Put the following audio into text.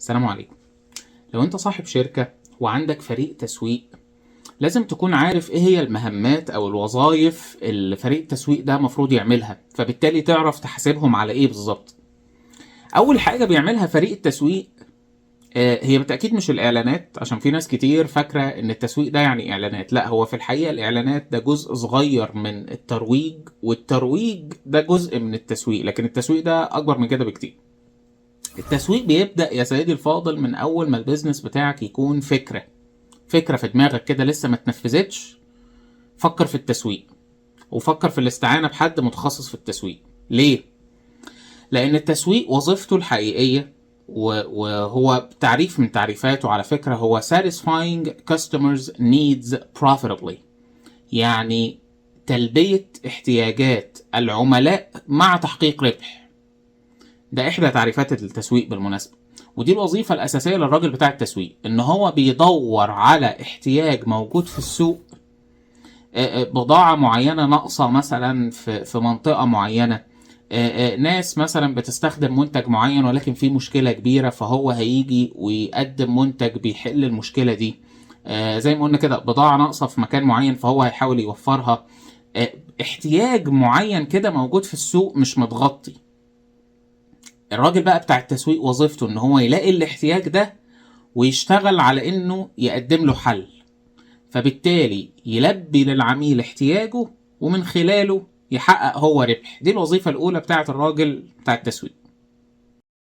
السلام عليكم. لو انت صاحب شركة وعندك فريق تسويق، لازم تكون عارف ايه هي المهمات او الوظائف اللي فريق التسويق ده مفروض يعملها، فبالتالي تعرف تحاسبهم على ايه بالظبط. اول حاجة بيعملها فريق التسويق هي بالتأكيد مش الاعلانات، عشان في ناس كتير فاكرة ان التسويق ده يعني اعلانات. لا، هو في الحقيقة الاعلانات ده جزء صغير من الترويج، والترويج ده جزء من التسويق، لكن التسويق ده اكبر من كده بكتير. التسويق بيبدأ يا سيدي الفاضل من أول ما ال business بتاعك يكون فكرة، فكرة في دماغك كده لسه ما اتنفذتش. فكر في التسويق وفكر في الاستعانة بحد متخصص في التسويق. ليه؟ لأن التسويق وظيفته الحقيقية، وهو تعريف من تعريفاته على فكرة، هو satisfying customers needs profitably، يعني تلبية احتياجات العملاء مع تحقيق ربح. ده احدى تعريفات التسويق بالمناسبة، ودي الوظيفة الأساسية للراجل بتاع التسويق، إن هو بيدور على احتياج موجود في السوق، بضاعة معينة ناقصة مثلا في منطقة معينة، ناس مثلا بتستخدم منتج معين ولكن في مشكلة كبيرة، فهو هيجي ويقدم منتج بيحل المشكلة دي. زي ما قلنا كده، بضاعة ناقصة في مكان معين فهو هيحاول يوفرها. احتياج معين كده موجود في السوق مش متغطي. الراجل بقى بتاع التسويق وظيفته ان هو يلاقي الاحتياج ده ويشتغل على انه يقدم له حل، فبالتالي يلبي للعميل احتياجه ومن خلاله يحقق هو ربح. دي الوظيفة الأولى بتاعة الراجل بتاع التسويق.